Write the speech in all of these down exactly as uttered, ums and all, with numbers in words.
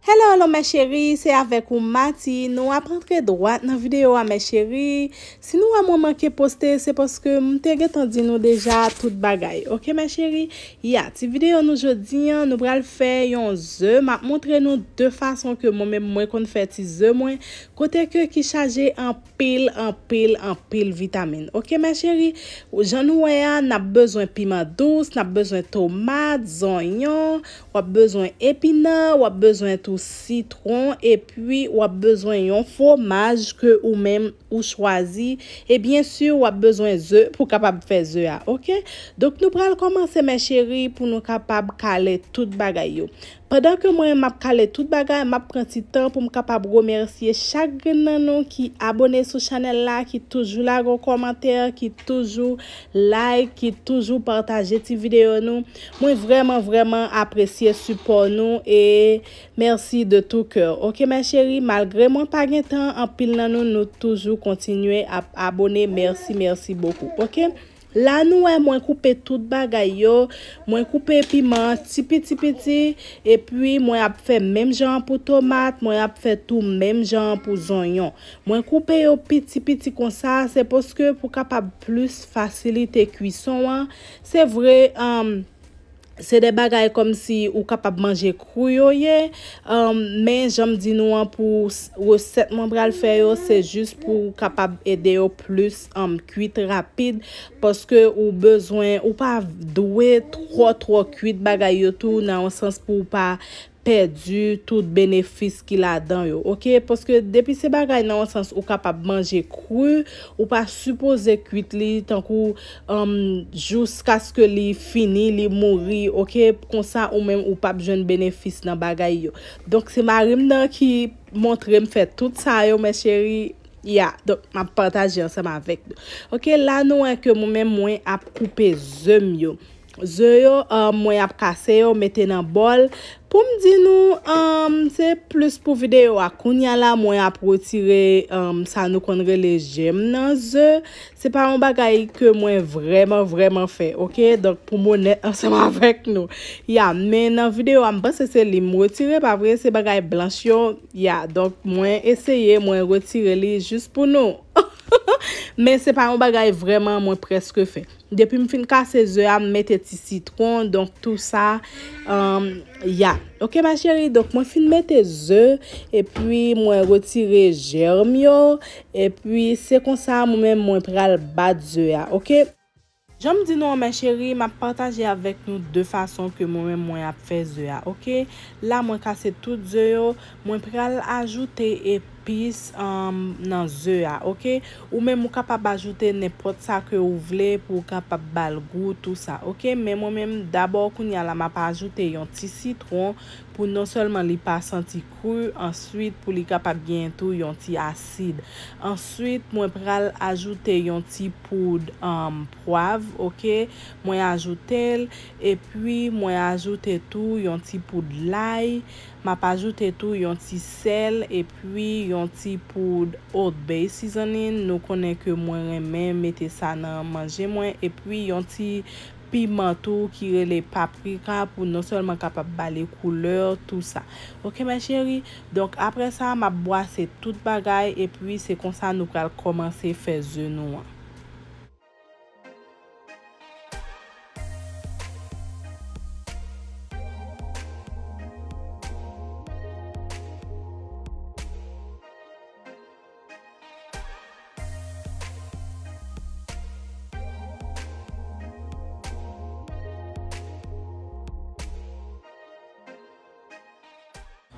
Hello, hello, mes chéries, se avèk ou Mati. Nou ap antre dwat nan videyo a, mes chéries. Si nou wè mwen manke poste, se paske m te gentan di nou deja tout bagay. Oke, mes chéries? Ya, ti videyo nou jodi an, nou pral fè yon ze. M ap montre nou de fason ke mwen menm mwen konn fè ti ze mwen. Kote ke ki chaje anpil, anpil, anpil vitamin. Oke, mes chéries? Jan nou wè a, n ap bezwen piman dous, n ap bezwen tomat, zonyon, w ap bezwen epinan, w ap bezwen tou sitwon, epi w ap bezwen yon fwomaj ke ou menm ou chwazi. E byen si, w ap bezwen ze pou kapab fè ze a, oke? Donk, nou pral kòmanse, mes chéries, pou nou kapab kale tout bagay yo. Pandan ke mwen, m ap kale tout bagay, m ap pran ti tan pou m kapab remèsye chak grenn nan nou ki abone sou chanèl la, ki toujou lage yon kòmantè, ki toujou like, ki toujou pataje ti videyo nou. Mwen vrèman, vrèman apresye sipò nou e mèsi de tout cœur. Oke, mes chéries, malgre mwen pa gen tan, anpil nan nou, nou toujou kontinye ap abone. Mèsi, mèsi bokou. Oke? La, nou wè mwen koupe tout bagay yo. Mwen koupe piman an ti piti piti. Epi, mwen ap fè menm jan an pou tomat. Mwen ap fè tou menm jan an pou zonyon. Mwen koupe yo piti piti konsa. Se paske pou kapab plis fasilite kwison an. Se vre, um, se de bagay kòmsi ou kapab manje kri yo ye. Um, men jan m di nou an, pou s- resèt mwen pral fè yo, se jis pou kapab ede yo plis, um, kwit rapid, paske ou bezwen, ou pa dwe twò, twò kwit bagay yo tou, nan yon sans pou w pa pèdi tout benefis ki ladan yo, oke? Paske depi se bagay nan yon sans ou kapab manje kri, ou pa sipoze kwit li tankou, um, jiskaske li fini, li mouri, oke? Konsa ou menm ou p ap jwenn benefis nan bagay yo. Donk, se mari m nan ki montre m fè tout sa yo, mes chéries. Ya, donk, m ap pataje ansanm avèk nou. Oke, la nou wè ke mwen menm, mwen ap koupe ze m yo. Ze yo, um, mwen ap kase yo, mete nan bòl. Pou m di nou, um, se plis pou videyo a. Kounye a la, mwen ap retire, um, sa nou konn rele jèm nan ze. Se pa yon bagay ke mwen vrèman, vrèman fè, oke? Donk, pou m onèt ansanm avèk nou. Ya, men nan videyo a, m panse se li m retire, pa vre? Se bagay blanch yo. Ya, donk, mwen eseye, mwen retire li jis pou nou. Men se pa yon bagay vrèman mwen prèske fè. Depi m fin kase ze a, m mete ti sitwon, donk tou sa, um, ya. Oke, mes chéries, donk mwen fin mete ze, epi mwen retire jèm yo, epi se konsa mwen menm mwen pral bat ze a, oke? Jan m di nou an, mes chéries, m ap pataje avèk nou de fason ke mwen menm mwen ap fè ze a, oke? La, mwen kase tout ze yo, mwen pral ajoute epis, um, nan ze a, oke? Ou menm ou kapab ajoute nenpòt sa ke ou vle pou ou kapab ba l gou, tou sa, oke? Men mwen menm, dabò, kounye a la, m ap ajoute yon ti sitwon pou non sèlman li pa santi kri, answit pou li kapab gen tou yon ti asid. Answit, mwen pral ajoute yon ti poud, um, pwav, oke? Mwen ajoute l, epi mwen ajoute tou yon ti poud lay. M ap ajoute tou yon ti sèl, epi yon ti poud Old Bay seasoning. Nou konnen ke mwen renmen mete sa nan manje mwen, epi yon ti piman tou ki rele paprika pou non sèlman kapab ba li koulè, tou sa. Oke, mes chéries? Donk, apre sa, m ap bwase tout bagay, epi se konsa nou pral kòmanse fè ze nou an.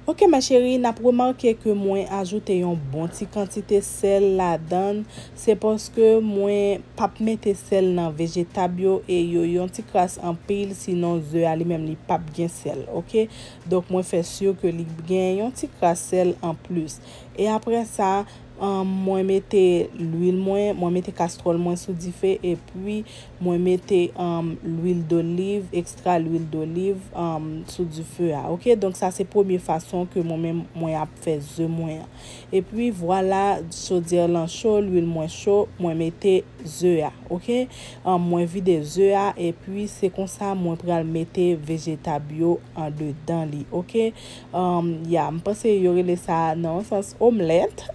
Oke, mes chéries, n ap remake ke mwen ajoute yon bon ti kantite sèl ladan l. Se paske mwen p ap mete sèl nan vejetab yo e yo yon ti kras anpil, sinon ze a li menm li p ap gen sèl, oke? Donk, mwen fè si ke li gen yon ti kras sèl anplis. E apre sa, Um, mwen mete lwil mwen, mwen mete kastwòl mwen sou dife, epi mwen mete, um, lwil doliv, ekstra lwil doliv, um, sou dife a, oke? Donk, sa se premye fason ke mwen menm mwen ap fè ze mwen an. Epi, vwala, chodyè lan cho, lwil mwen cho, mwen mete ze a, oke? Um, mwen vide ze a, epi se konsa mwen pral mete vejetab yo andedan li, oke? Um, ya, m panse yo rele sa nan yon sans omlèt.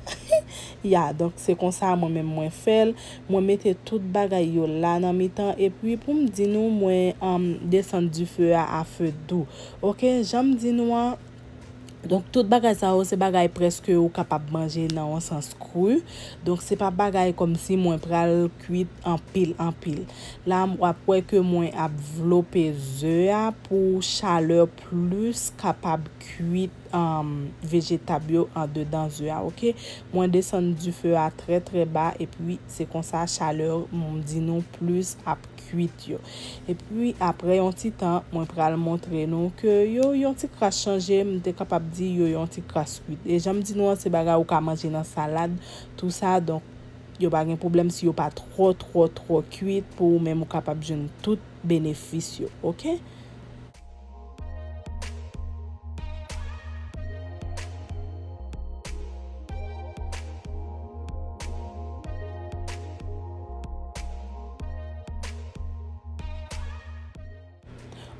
Ya, donk se konsa mwen menm mwen fè l. Mwen mete tout bagay yo la nan mitan. Epi pou m di nou, mwen, um, desann dife a a fe dou. Oke, jan m di nou an, donk tout bagay sa yo se bagay prèske ou kapab manje nan yon sans kri. Donk se pa bagay kòmsi mwen pral kwit anpil, anpil. La, w ap wè ke mwen ap vlope ze a pou chalè plis kapab kwit, um, vejetab yo andedan ze a, oke? Mwen desann dife a trè, trè ba, epi se konsa chalè, m di nou, plis ap kwit yo. Epi, apre yon ti tan, mwen pral montre nou ke yo yon ti kras chanje, m te kapab di yo yon ti kras kwit. E jan m di nou an, se bagay ou ka manje nan salad, tou sa, donk, yo pa gen pwoblèm si yo pa twò, twò, twò kwit pou ou menm ou kapab jwenn tout benefis yo, oke?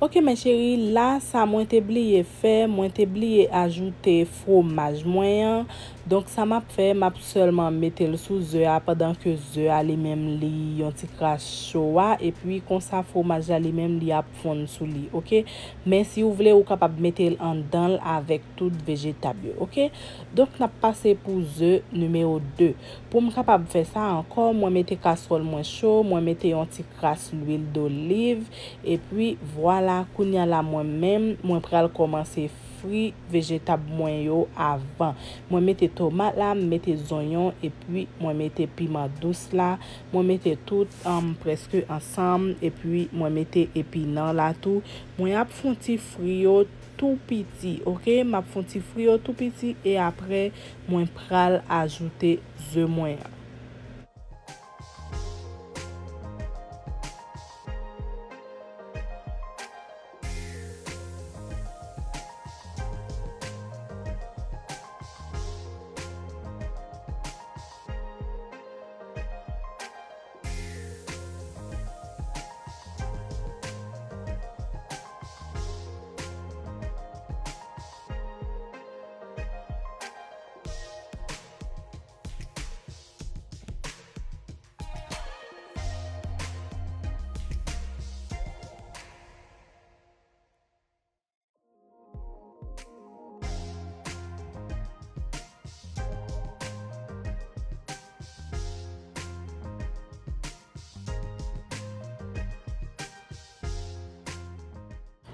Oke, mes chéries, la, sa mwen te bliye fè, mwen te bliye ajoute fwomaj mwen an. Donk, sa m ap fè, m ap sèlman mete l sou ze a, pandan ke ze a li menm li yon ti kras cho a, epi konsa fwomaj la li menm li ap fonn sou li, oke? Men si w vle, ou kapab mete l anndan l avèk tout vejetab yo, oke? Donk, n ap pase pou ze nimewo de. Pou m kapab fè sa ankò, mwen mete kastwòl mwen cho, mwen mete yon ti kras lwil doliv, epi vwala, kounye a la mwen menm, mwen pral kòmanse fri vejetab mwen yo avan. Mwen mete tomat la, m mete zonyon, epi mwen mete piman dous la, mwen mete tout, um, prèske ansanm, epi mwen mete epinan la tou. Mwen ap fè yon ti fri yo tou piti, oke? M ap fè yon ti fri yo tou piti, e apre, mwen pral ajoute ze mwen an.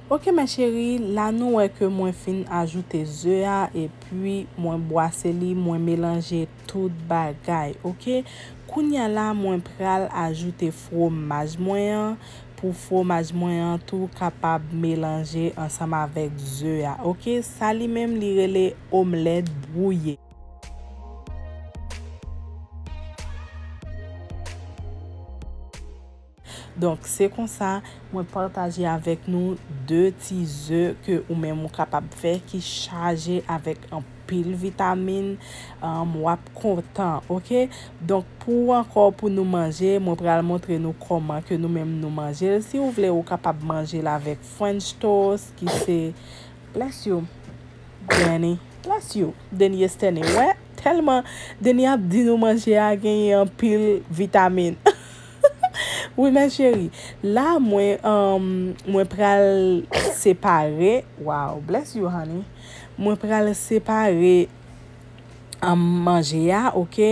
Oke, mes chéries, la nou wè ke mwen fin ajoute ze a, epi mwen bwase li, mwen melanje tout bagay, oke? Kounye a la, mwen pral ajoute fwomaj mwen an, pou fwomaj mwen an tou kapab melanje ansanm avèk ze a, oke? Sa li menm, li rele omlèt bwouye. Donk, se konsa, mwen pataje avèk nou de ti ze ke ou menm ou kapab fè ki chaje avèk anpil vitamin, um, w ap kontan, oke? Donk, pou ankò pou nou manje, mwen pral montre nou kòman ke nou menm nou manje l. Si ou vle, ou kapab manje l avèk French toast, ki se, bless you, Danny. Bless you, Danny Estene. Wè, tèlman Danny ap di nou manje a genyen anpil vitamin. Wi, mes chéries. La, mwen, um, mwen pral separe. Wow, bless you, honey. Mwen pral separe, um, manje a, oke?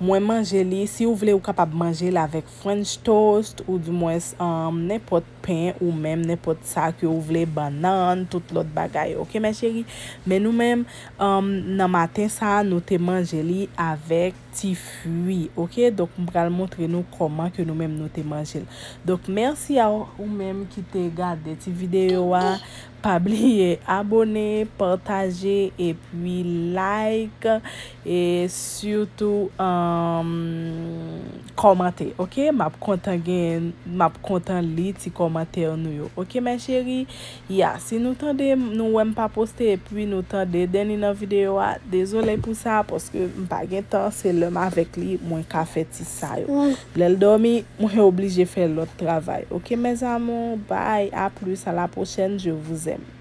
Mwen manje li, si ou vle, ou kapab manje l avèk French toast, ou dimwens, um, nenpòt pen, ou menm nenpòt sa ke ou vle, bannann, tout lòt bagay, oke, mes chéries? Men nou menm, um, nan maten sa, nou te manje li avèk ti fwi, oke? Donk, m pral montre nou kòman ke nou menm nou te manje l. Donk, mèsi a ou menm ki te gade ti videyo a. Pa bliye abone, pataje, epi like. E sitou um, kòmante, ok? M ap kontan gen, m ap kontan li ti kòmantè nou yo, ok, mè cheri? Ya, si nou tande, nou wè m pa poste, epi nou tande Danny nan videyo a, dezole pou sa, paske m pa gen tan, se lè m avèk li, mwen ka fè ti sa yo. Lè l dòmi, mwen oblije fè lòt travay, ok, mes amours? Bye, à plus, à la prochaine, je vous aime.